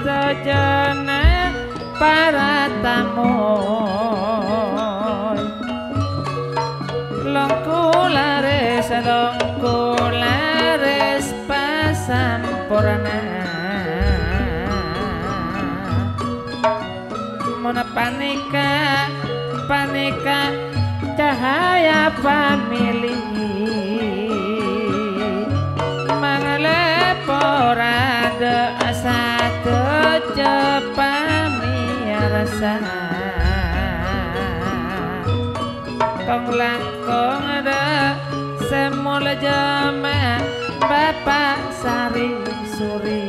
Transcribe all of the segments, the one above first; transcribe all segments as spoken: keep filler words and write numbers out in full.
Rajana para tamoy, longku laris, longku laris pasamporna. Mon panèka, panèka cahaya pamèlè, mangala poradhâ sadhâjâ pamèyarsa. Kong-langkong dâ' sè molja ma' Bapa' Sari-sori.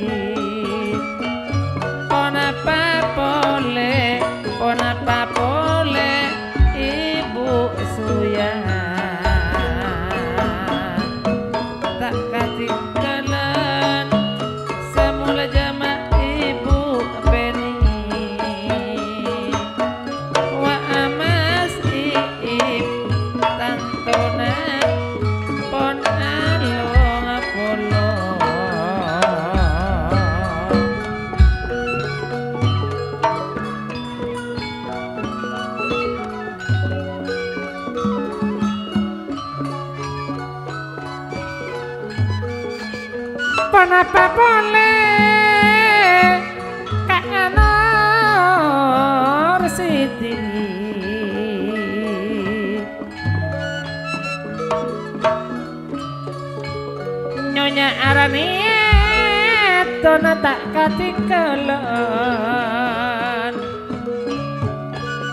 Ponapa polè, ponapa polè Ibu Suya? Ta' katinggalan sè molja ma' Ibu Beni. Wa' Amas Iip, tantona pon along polo. Ponapa polè Ka' Anor Siti? Nyonya Arani tona ta' katinggalan.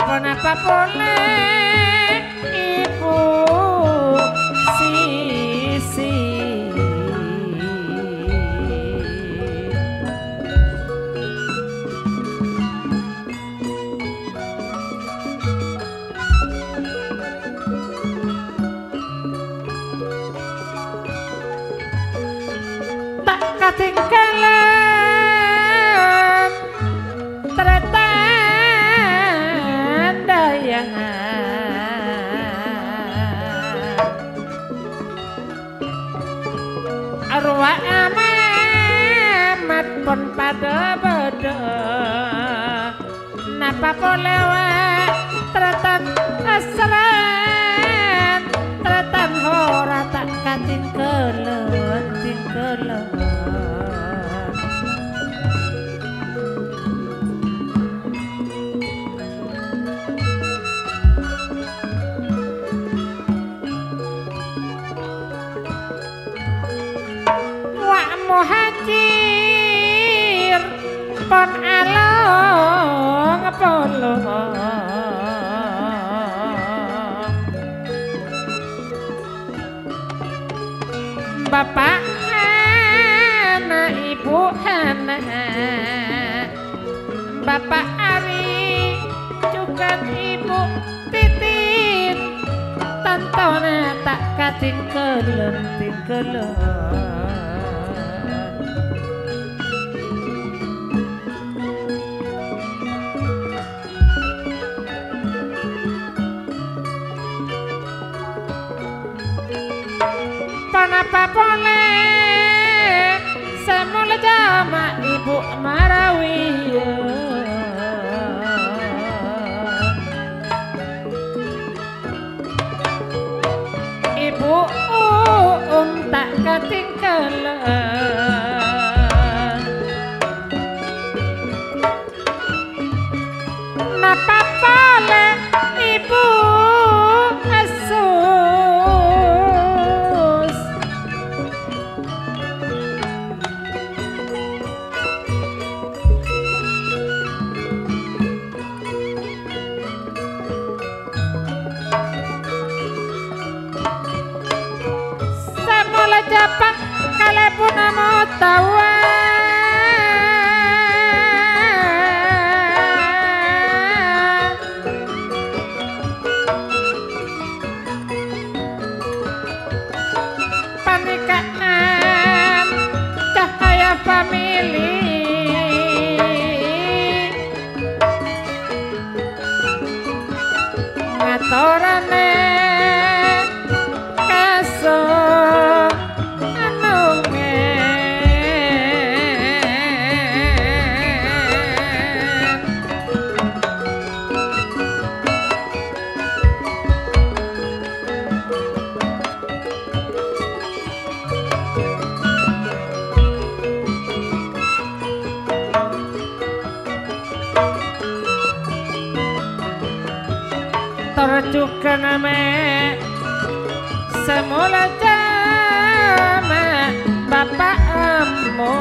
Ponapa polè Ibu Sisi? Ta' katinggalan Trètan Dayang. Arwah Mamat pon padâ bâdâ. Napa polè wa' Trètan Asran, Trètan Hora ta' katinggalan, tinggalan. Wa' Muhajir pon along polo. Bapa' Ana, Ibu Ana, Bapa' Ari, jhughân Ibu Titin, tantona ta' katinggalan, tinggalan. Ponapa polè sè molja ma' Ibu Marawiya? Ibu Uum ta' katinggalan. Napa polè Ibu Asus? Samola japat kalèbunna motawa. Panèka cahaya pamèlè. Ngatorane kaso anonge. Name' sè molja ma' Bapa' Amos.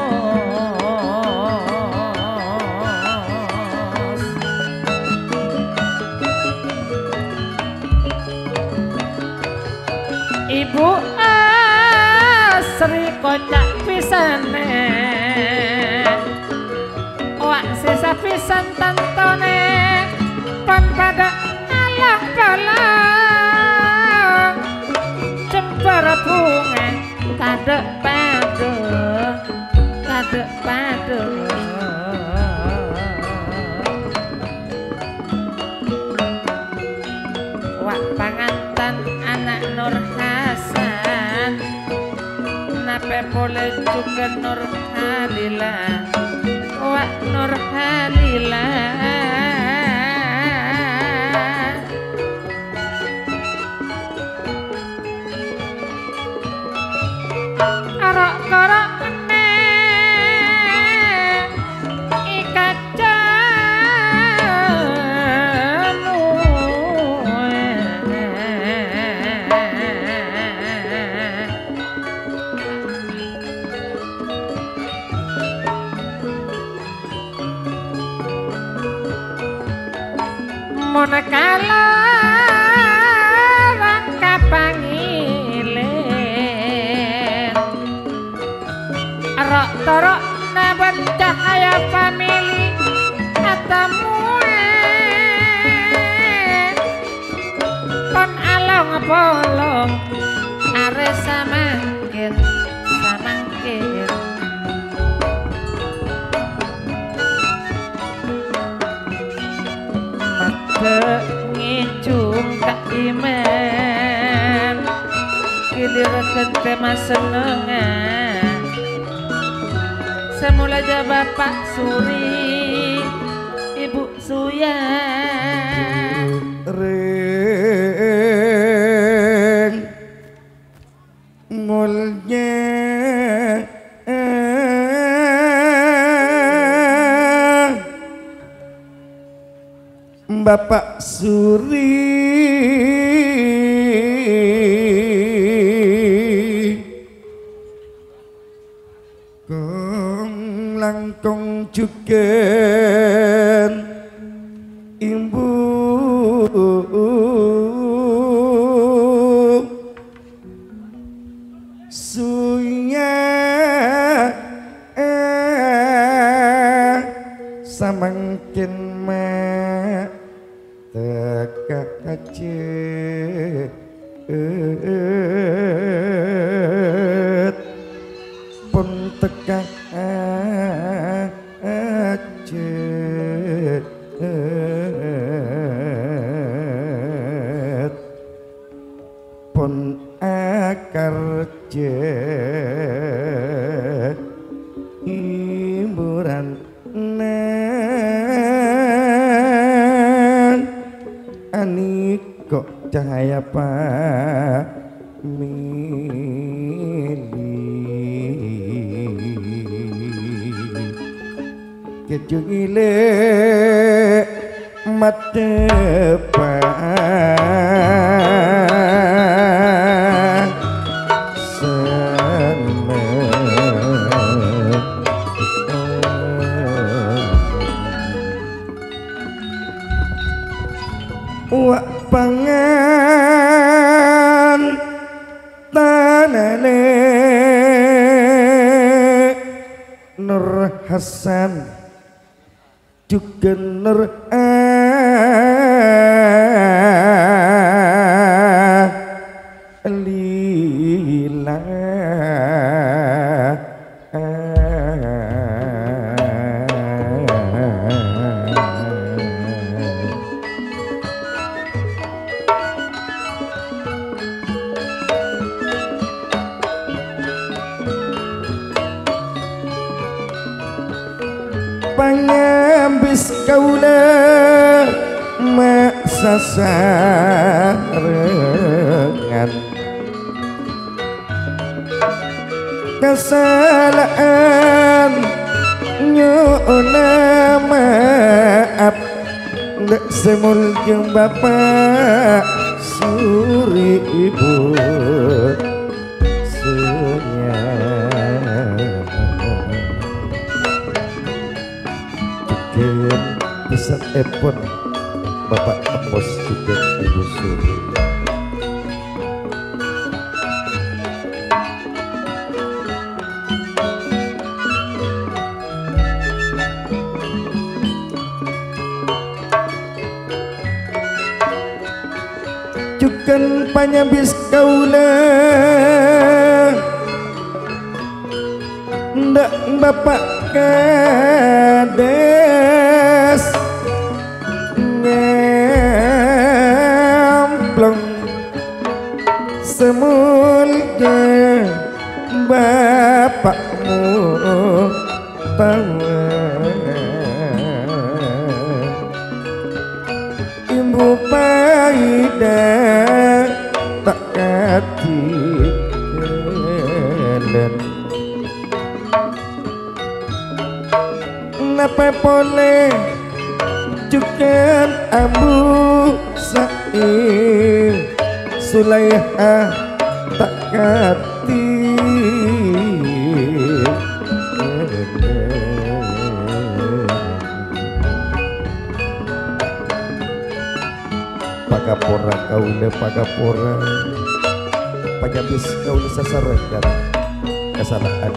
Ibu Asri koca' pèssana. Wa' sè sapisan tantona pon padâ alang-balang. Jembhâr bhunga tadâ' padâ, tadâ' padâ. Wa' pangantan ana' Nur Hasan, napè polè jhughân Nur Halila. Wa' Nur Halila. Ro'-koro' enne' è kaccamu. Mon kala rangka pangilèn, ro'-toro'na bân Cahaya Family atemmowa. Pon along-polong arè samangkèn, samangkèn. Maddhâ' ngèjhung ka imam, ghilirra ghântè masennengnga. Sè molja Bapa' Suri, Ibu Suya. Rèng molja Bapa' Suri. Kong-langkong jhughân Ibu Suya, samangkèn ma' teka hajât, pon teka hajât, pon akarjâ hiburan. Neng aniko' cahaya pamili. Kèjhung ilè' madhebbhâ senneng. Wa' pangan tanane Nur Hasan. Jhughân Nur Alila. Pangabis kaula ma' sasarengan. Kasala'an nyo'ona ma'ap. Dâ' sè molja Bapa' Suri Ibu Senya. Jhughân pèsènèpon Bapak Emos jhughân Ibu Suri. Jhughân panyabis kaulâ, dâ' Bapa' Kades, nyèmplong sè molja Bapa'mu tawa. Embu Paida ta' kadhi kèlèn. Napè polè jhughân Ambu Sa'i, Sulaiha ta' kadhi. Pakapora kaulâ, pakapora. Panyabis kaulâ sasarèkan kasala'an.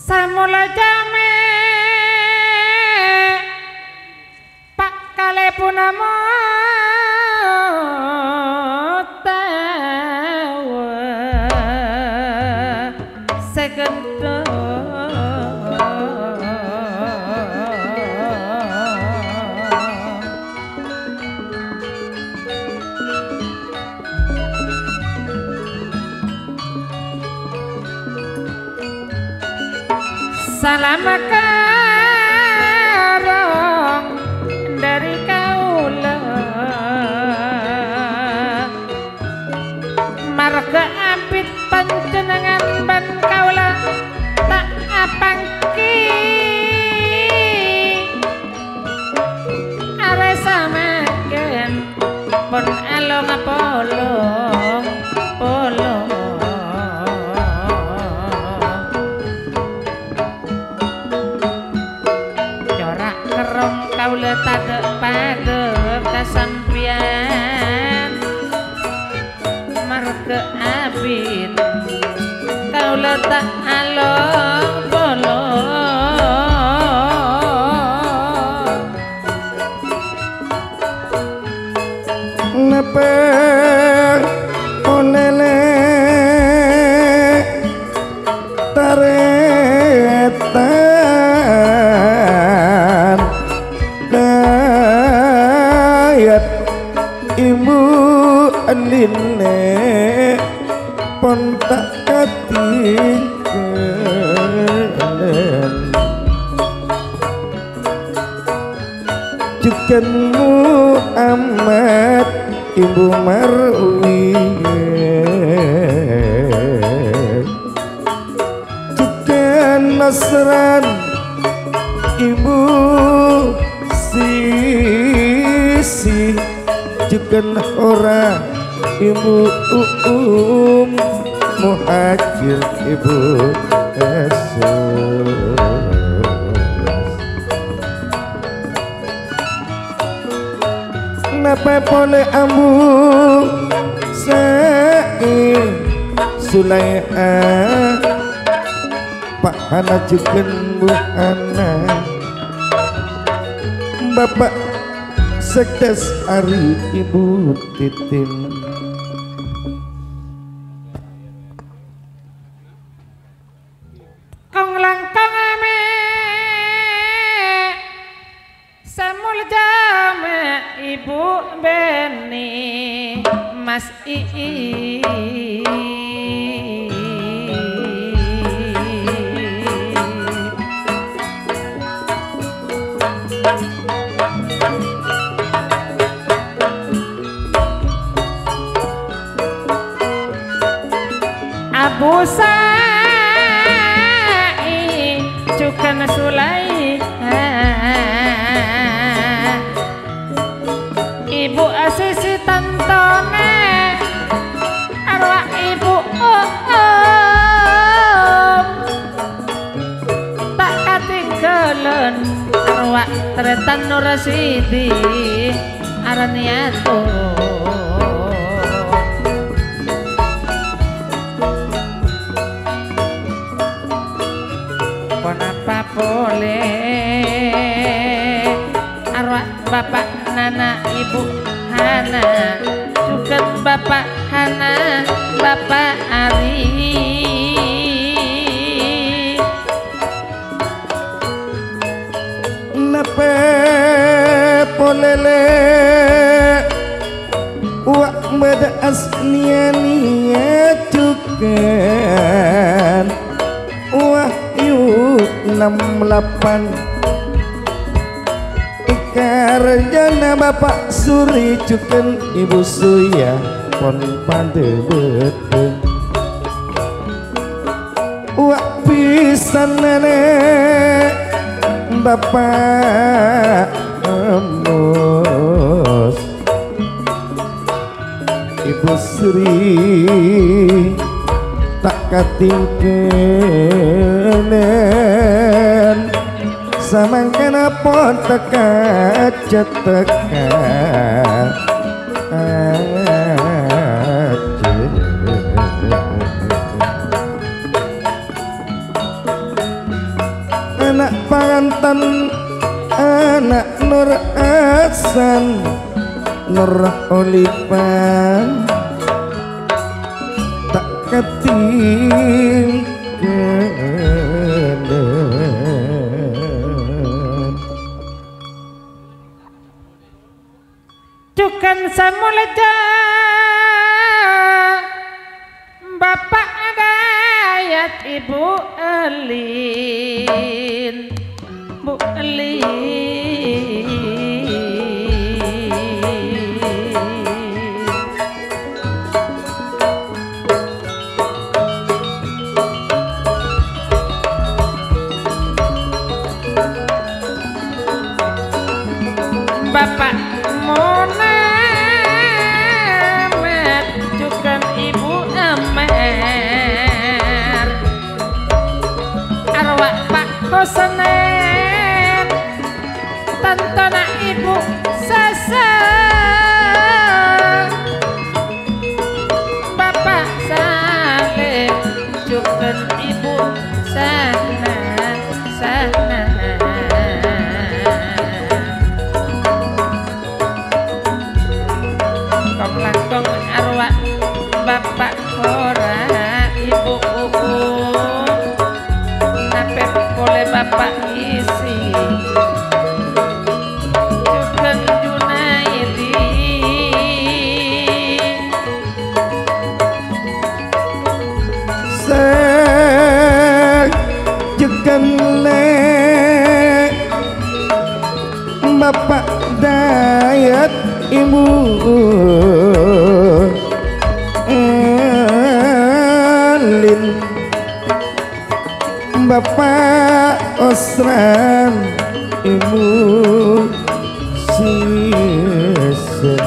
Samola jhâmè pa' kalèpon amotawa sè ghântong. Salam karong dhâri kaulâ, marghâ abit panjhennengngan bân kaulâ ta' apanggi. Arè samangkèn pon along polong-polong. Cora' kerrong kaulâ tadâ' padâ ka sampèyan. Marghâ abit kaulâ ta' along-polong. Napè polè lè tarètan kayat Ibu Andine pon ta' katinggalan. Jhughân Muhammad Ibu Marwiyah. Jhughân Nasran Ibu Sisi, jhughân Hora Ibu Uum, Muhajir Ibu Esus. Napè polè Ambu Sa'i Sulaiha, Pa' Hana jhughân Bu Hana, Bapa' Sekdes Ari Ibu Titin. Kong-langkong amè' samolja ma' ibu bânnè Mas I'i. Lon arwah Tretan Nur Sidi Arniato. Ponapa polè arwah Bapa' Nana Ibu Hana, jhughân Bapa' Hana, Bapa' Ari. Napè polè lè', wa' bâdâ asnèya-nèya jhughân. Wahyu nem lapan. Èkarjhâna Bapa' Suri jhughân Ibu Suya pon padâ bâdâ. Wa' bhisanna nè' Bapa' Amos. Ibu Sri ta' katinggalân, samangkèn apontèka cètèka. Ana' pangantan, ana' Nur Hasan, Nur Olipan, ta' katinggalân. Jhughân samolja Bapa' Dayat Ibu Elin, Bu Elin. Bapa' Monamet jhughân Ibu Amer, arwah Pa' Hosenen, tantona Ibu Sasa, Bapa' Saleh, jhughân Ibu Sana, Sana. Kong-langkong arwah Bapa' Hora, Ibu U'u, napè polè Bapa' Isi, jhughân Junaidi. Sè jhughân lè' Bapa' Dayat Ibu Elin, Bapa' Osran Ibu Sisen.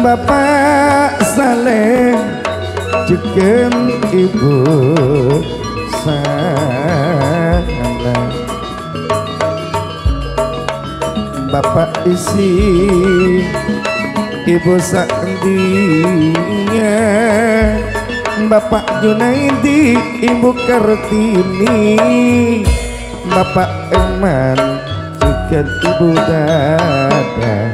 Bapa' Saleh jhughân Ibu Sana. Bapa' Isi, Ibu Sa'diyah, Bapa' Junaidi, Ibu Kartini. Bapa' Eman, jhughân Ibu Dada.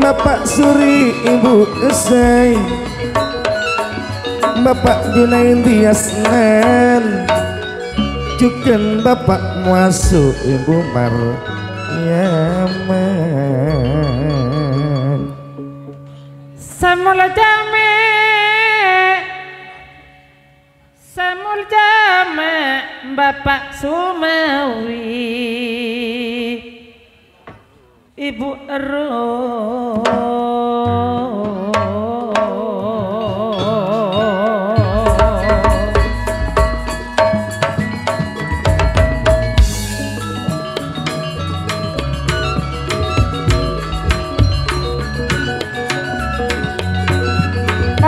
Bapa' Suri, Ibu Esai. Bapa' Junaidi Asnan. Jhughân Bapa' Muasu, Ibu Maryaman. Samolja mè', samolja mè' Bapa' Sumawi, Ibu Ero.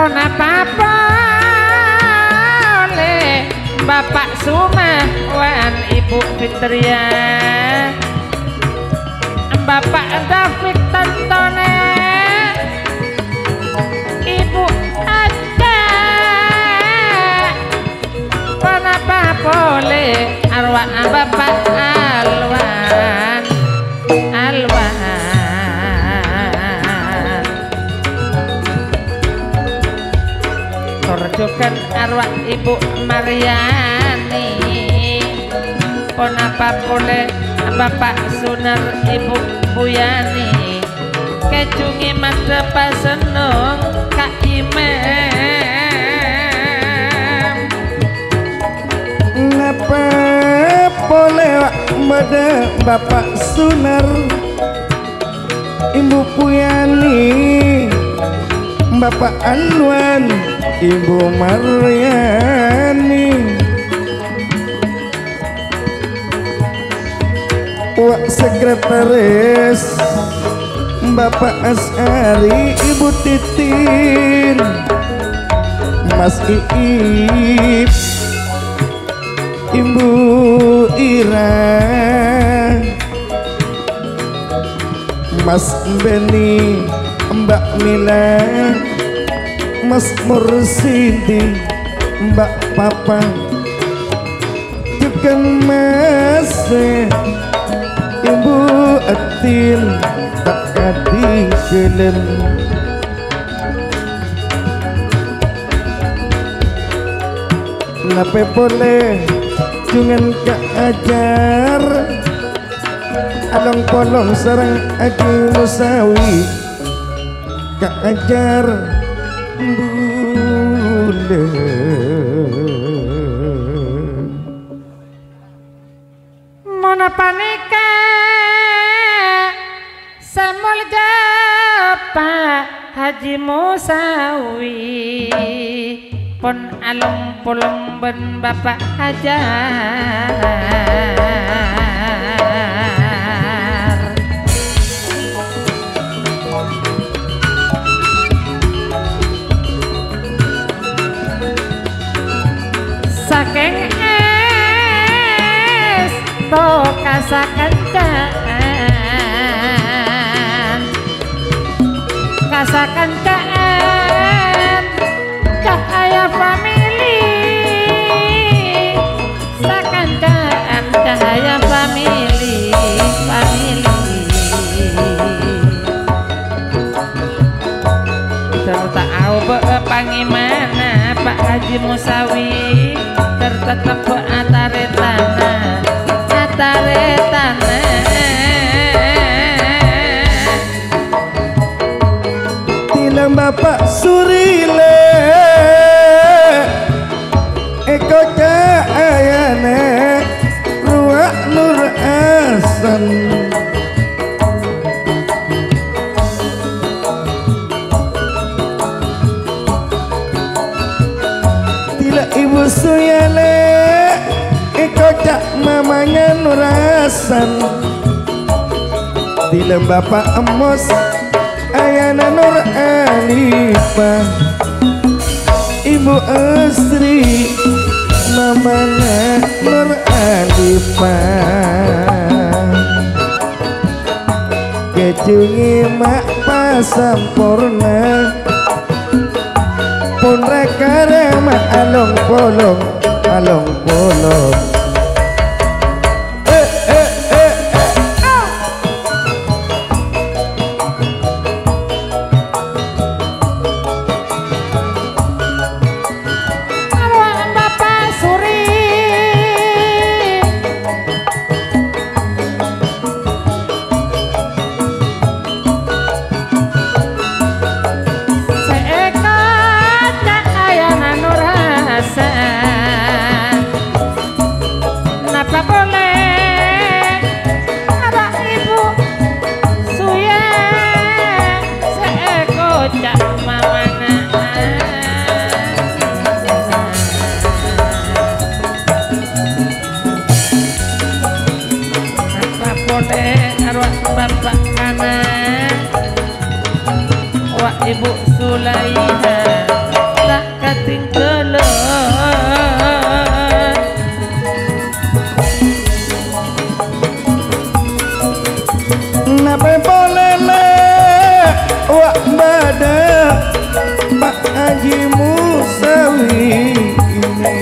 Ponapa polè Bapa' Suma wan Ibu Fitria, Bapa' David tantona, Ibu Aca. Ponapa polè arwah Bapa' Alwan, Alwan. Tor jhughân arwah Ibu Maryani. Ponapa polè Bapa' Sunar, Ibu Buyani. Kèjhungè maddhâ pasennong ka Imam. Napa polè wa' maddhâ Bapa' Sunar, Ibu Puyani, Bapa' Anwan, Ibu Maryani. Wa' sekretaris, Bapa' As'ari, Ibu Titin, Mas Iip, Ibu Ira, Mas Beni, Mbak Mila, Mas Mursidi, Mbak Papa. Jhughân Mas, Ibu Atin, ta' kadhi ghellâ'. Napè polè jhughân Ka' Ajar, along-polong sareng Aji Musawi. Ka' Ajar bulâ. Mon panèka sè molja Pa' Haji Musawi. Pon along-polong bân Bapa' Hajar. Sakèng èsto ka sakanca'an, ka sakanca'an. Cahaya Family, sakanca'an Cahaya Family, Family. Sarta aobâ pangimana Pa' Haji Musawi, sarta tebbhâ' atarètana, atarètana. Tilam Bapa' Surile, èkoca' ayana rowa Nur Hasan. Tila Ibu Suyale, èkoca' mamana Nur Hasan. Tila Bapa' Emos, ayana Nur Alifah. Ibu Asri, mamana Nur Alifah. Kèjhungè ma' pasamporna. Pon ra-kara ma' along-polong, along-polong. Eh, eh, eh, eh, ah. Arwah Bapa' Suri. Sè èkoca' ayana Nur Hasan. Napa polè? Arwah Ibu Suya sè èkoca' mamana. Napa polè arwah Bapa' Kana, wa' Ibu Sulaiha. Tinggalan. Napa polè lè' wa' bâdâ Pak Haji Musawi ini?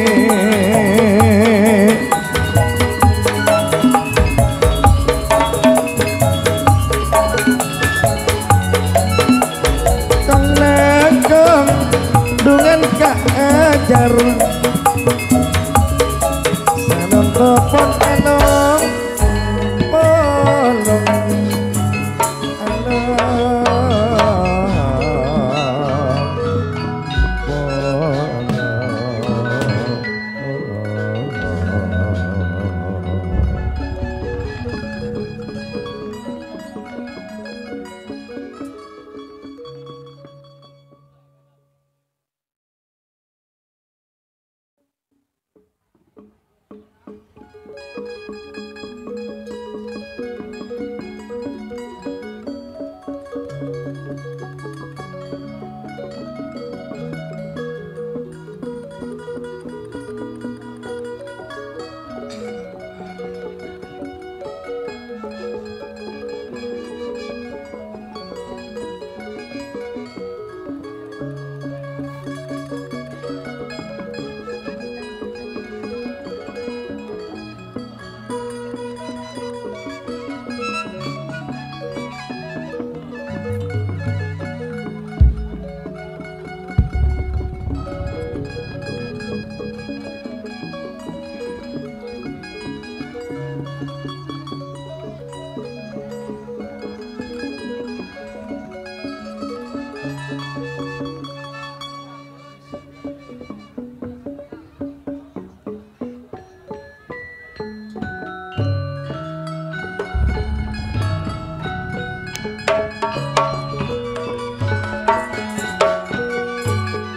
Kong-langkong dhungan ka ajar. Salong topon along polong. Along polong.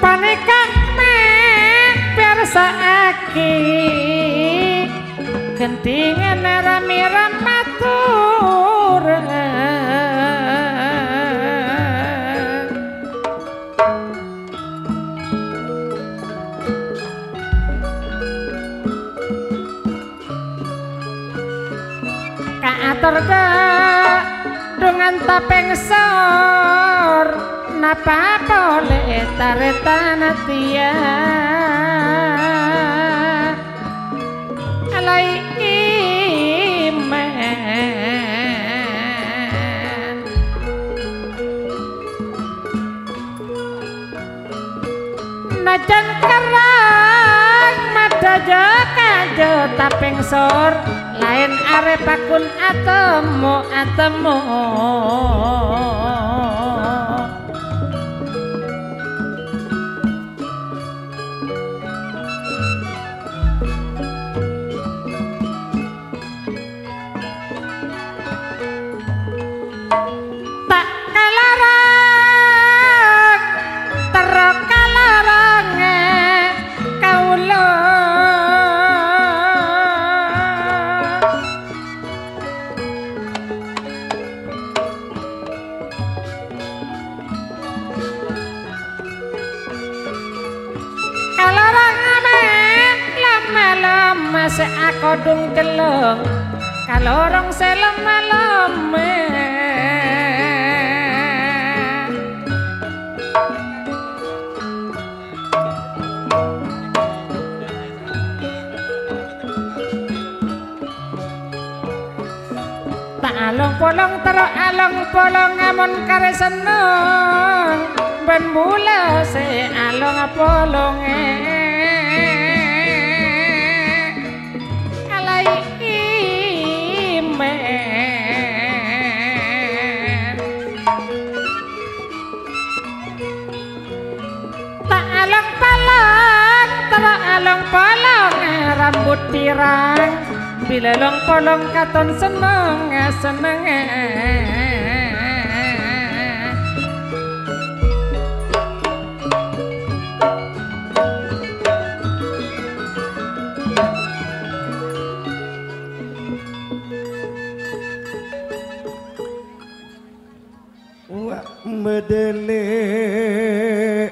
Panèka mè' pèyarsa'aghi ghândhinganna rame-rame mator. Kaator dâ' dhungan tapèng sor, napa polè tarètan tèya. Alai imèn. Najan kerrang madhâjâ kajâ tapèng sor, laèn arè paggun atemmo-atemmo. Ta' kalorong, terro kalorongè kaulâ. Kalorong amè lama-lama sè akodhung cellong, kalorong sè lama-lama. Ta' along-polong terro along-polong, amon karè senneng bân bulâ sè along-polongè. Alai imèn. Ta' along-polong, terro along-polong, rambut pirang. Bilâ long-polong katon senneng, sennengngè. Wa' bâdâ lè'.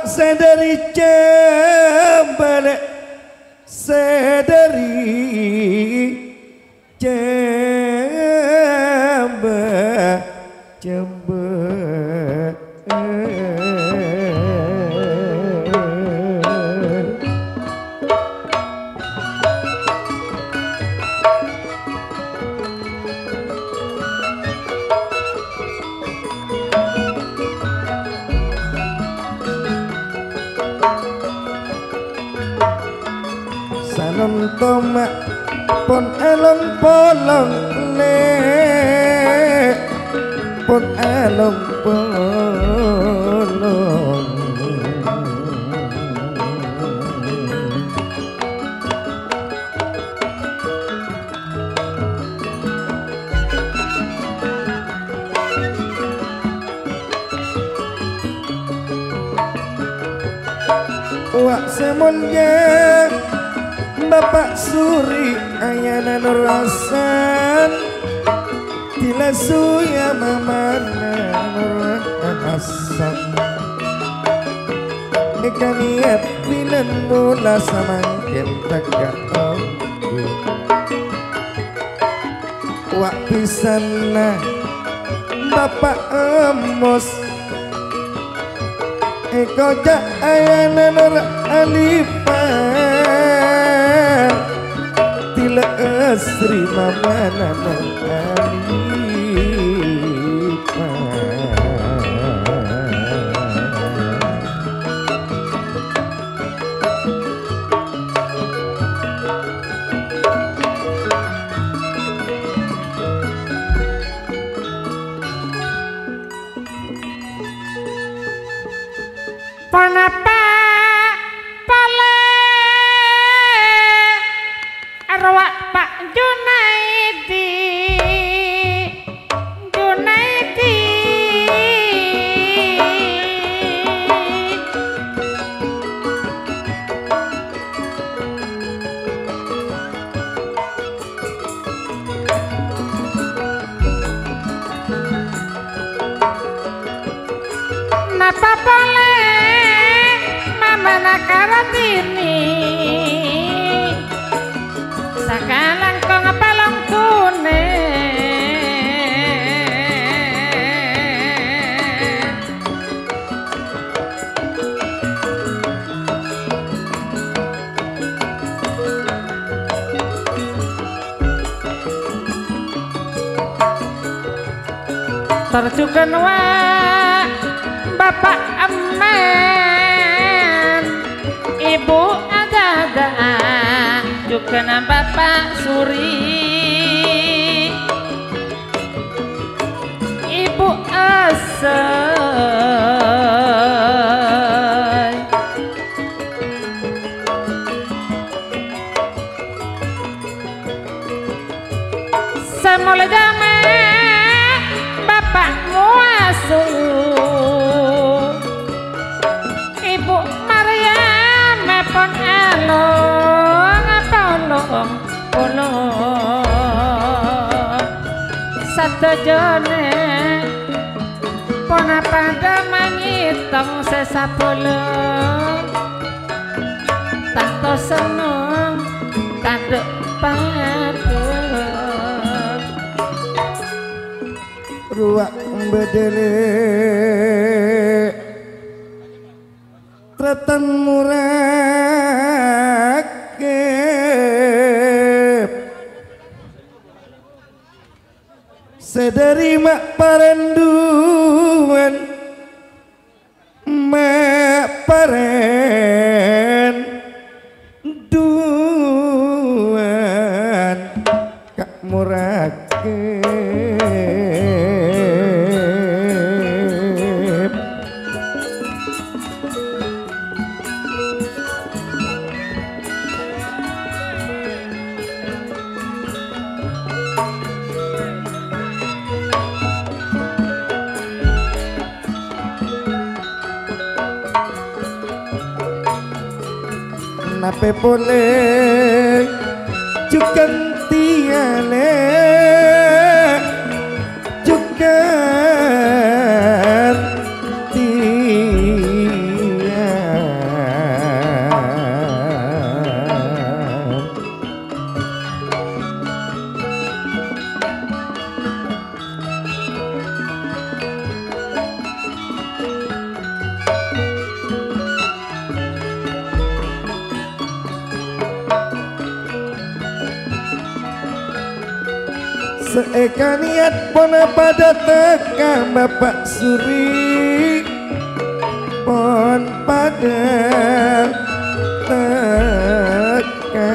Sè dhâri Jember, sè dhâri Jember, Jember. Sanonto ma' pon along-polong, Lè', pon along-polong. Wa' sè molja Bapa' Suri, ayana Nur Hasan, dilasu ya mamana Nur Hasan. Èkanèyat bilân mola samangkèn tèka ongghu. Wa' bhisanna Bapa' Amos, èkoca' ayana Nur Alipa, tila Sri mamana Nur Alipa. Ponapa polè rowa Pa' Junaidi? Junaidi. Napa polè mamana Kartini? Sakalangkong palongguna. Tor jhughân wa' Bapa' Emman, Ibu Adada, jhughân Bapa' Suri, Ibu Asai. Sè molja ma' Bapa' Muasu, Ibu Maryam, pon along-polong. Polong sadhâjâna, pon padâ mangètong sè sabhulâ. Tanto senneng tadâ' padâ. Rowa bâdâ lè'. Tratan Murakib, sè dhâri ma' parèndhuwân, ma' parèn duwân Ka' Murakib. Napè polè jhughân tèya lè', jhughân tèya. Èkanèyat pon padâ tèka Bapa' Suri, pon padâ tèka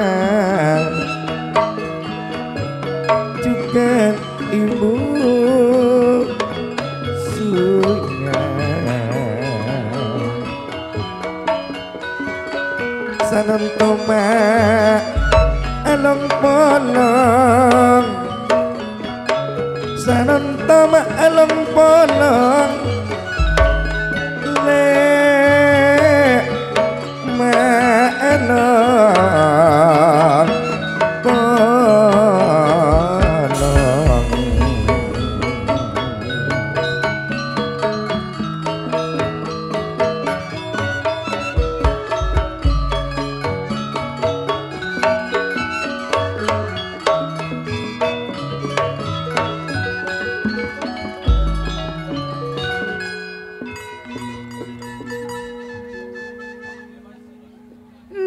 jhughân Ibu Sunga. Sanantoma along-polong, sanantoma along-polong, lè' ma' along-polong.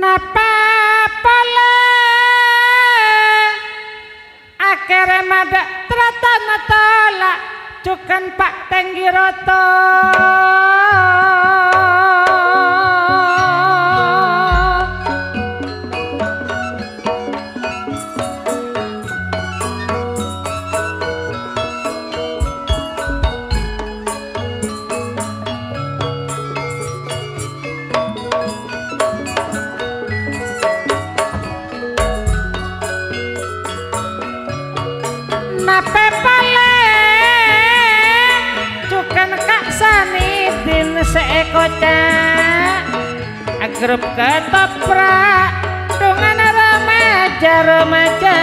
Napa polè? Akhèrè madâ' tratana tola', jhughân Pa' Tèngghi Roto. Napè polè jhughân Ka' Sanidin sè èkoca', agrep katopra' dhungana remaja-remaja.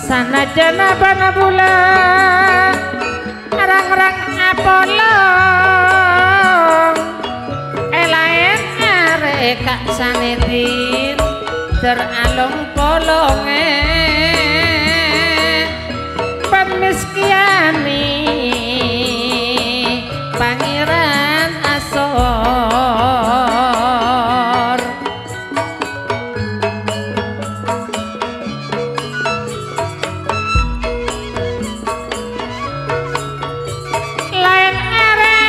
Sanajjhân bâ'na bulâ rang-rang apolong, è laèn arè Ka' Sanidin, dâr along-polongè pamèskènè Pangèran asor. Laèn arè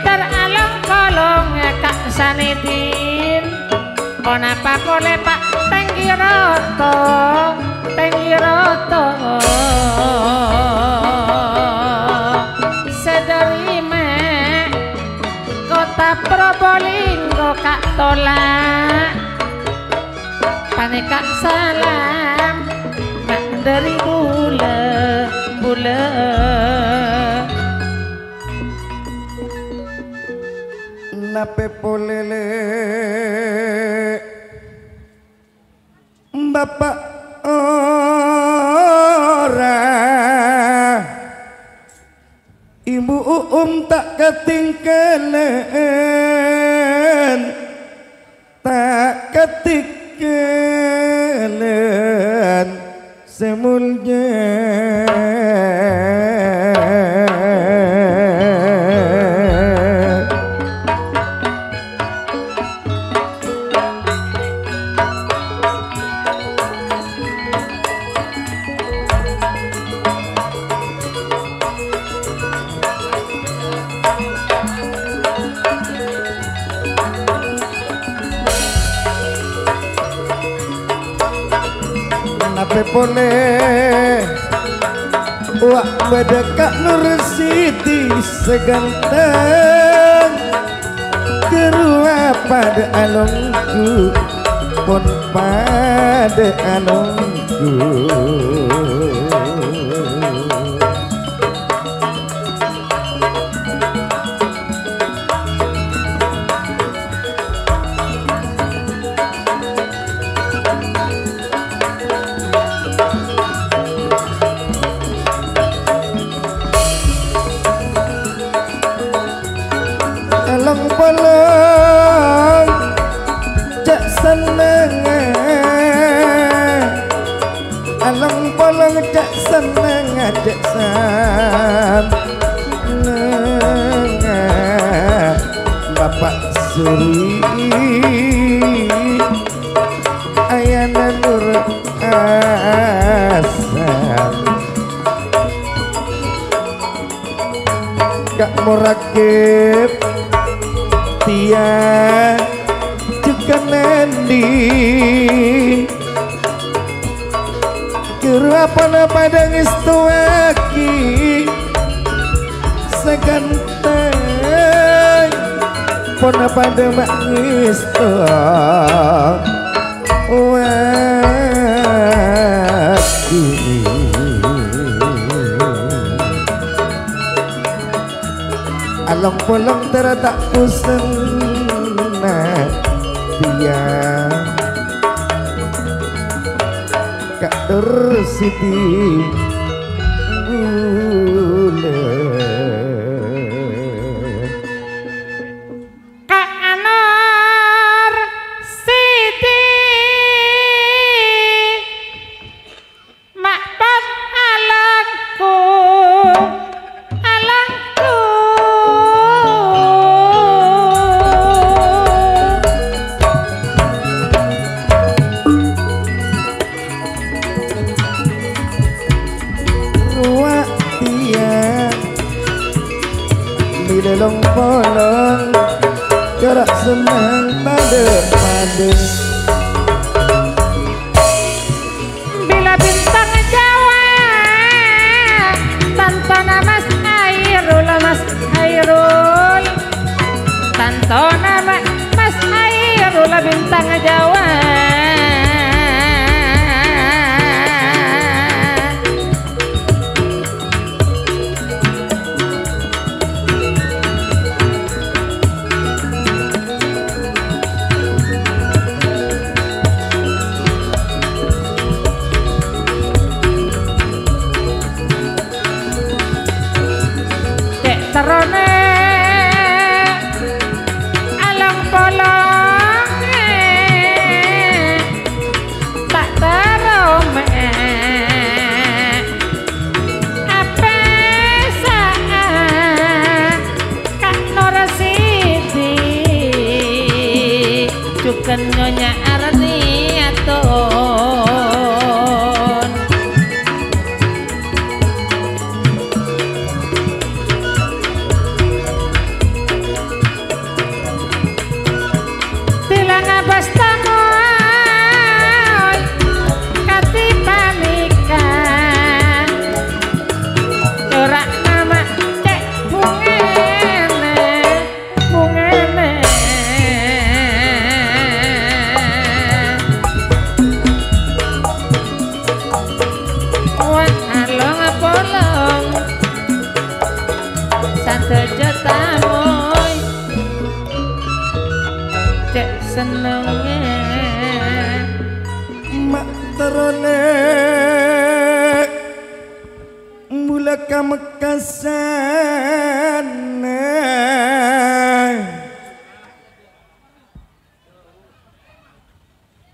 dâr along-polong Ka' Sanidin. Ponapa polè, Pa', Tèngghi Roto, Tèngghi Roto sè dâri ma' kottha Probolinggo Ka' Tola'? Panèka salam ma' dâri bulâ-bulâ. Napè polè, Lè'? Bapa' ora, Ibu u'um ta' katèngghâlân, ta' katèngghâlân sè molja. Napè polè, wa' bâdâ Ka' Nur Siti sè ghânteng, ghâruwa padâ alongghu, pon padâ alongghu. Along-polong Nengah Bapak Suri, ayana Nur Asam. Ka' Murakib, tèya jhughân andi'. Ghuru apana padâ ngèstowaghi saghântèng, pona padâ ma' ngèstowaghi. Along-polong tèra ta' posenna tèya. Ka' Dur Siti Bulâ. Ka' Anur Siti Ma'pon alangku, alangku. Rowa tèya, bilâ long-polong, jhârâ' senneng padâ-padâ. Bilâ bintang Jawa, tantona Mas Khairul, Mas Khairul. Tantona ma-, Mas Khairul bintang Jawa. Cè' terrona along-polong, ta' terro me' apèsa'a Ka' Nur Siti, jhughân Nyonya Arni aton. Bilâ ngabâs tamoy kadhi panèka, cora' nama cè' bhungana, bhungana. Wan along-polong sadhâjâ tamoy. Cè' sennengnga. Ma' terrona bulâ ka Mekkasana.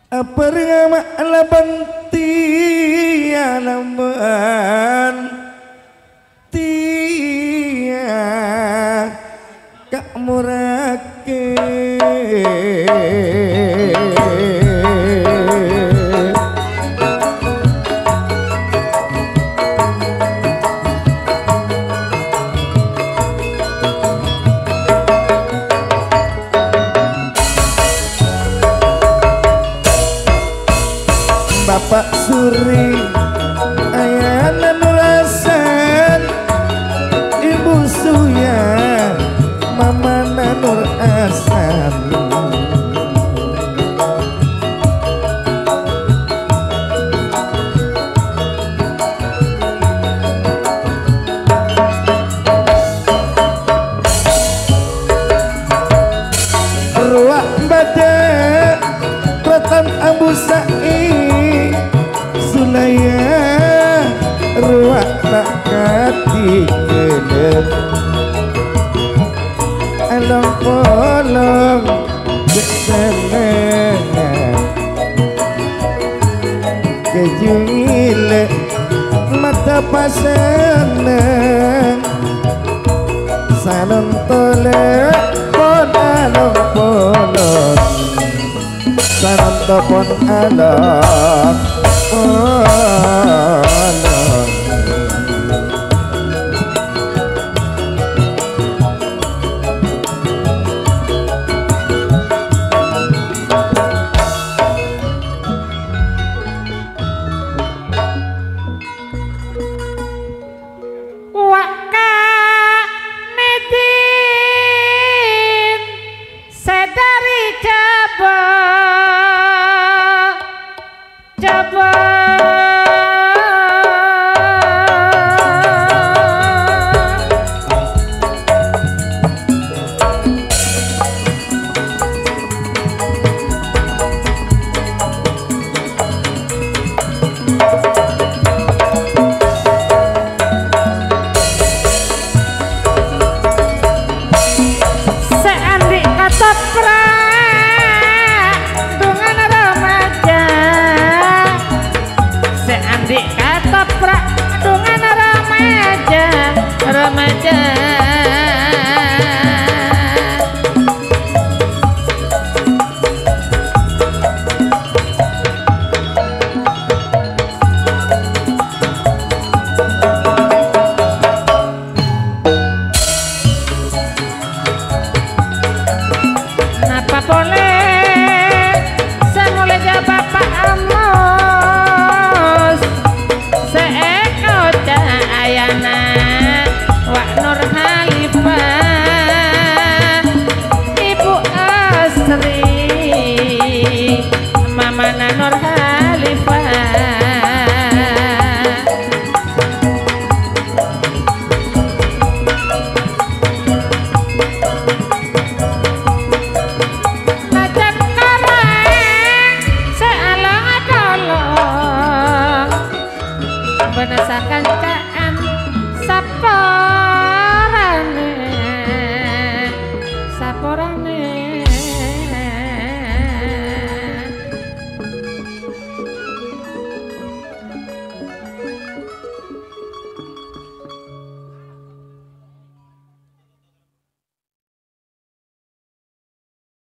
Aparèngnga ma' labân tèya, labân tèya Ka' Murakib. Bapa' Suri, ayana Nur Hasan, Ibu Suya, mamana Nur Hasan. Rowa bâdâ Ratan Abu Sa'i, Sulaya, rowa ta' kadhi kelep. Along-polong bâ' sennengnga. Kaju ngilè mata Paseneng sanonto lè' pon along-polong, sanonto pon along.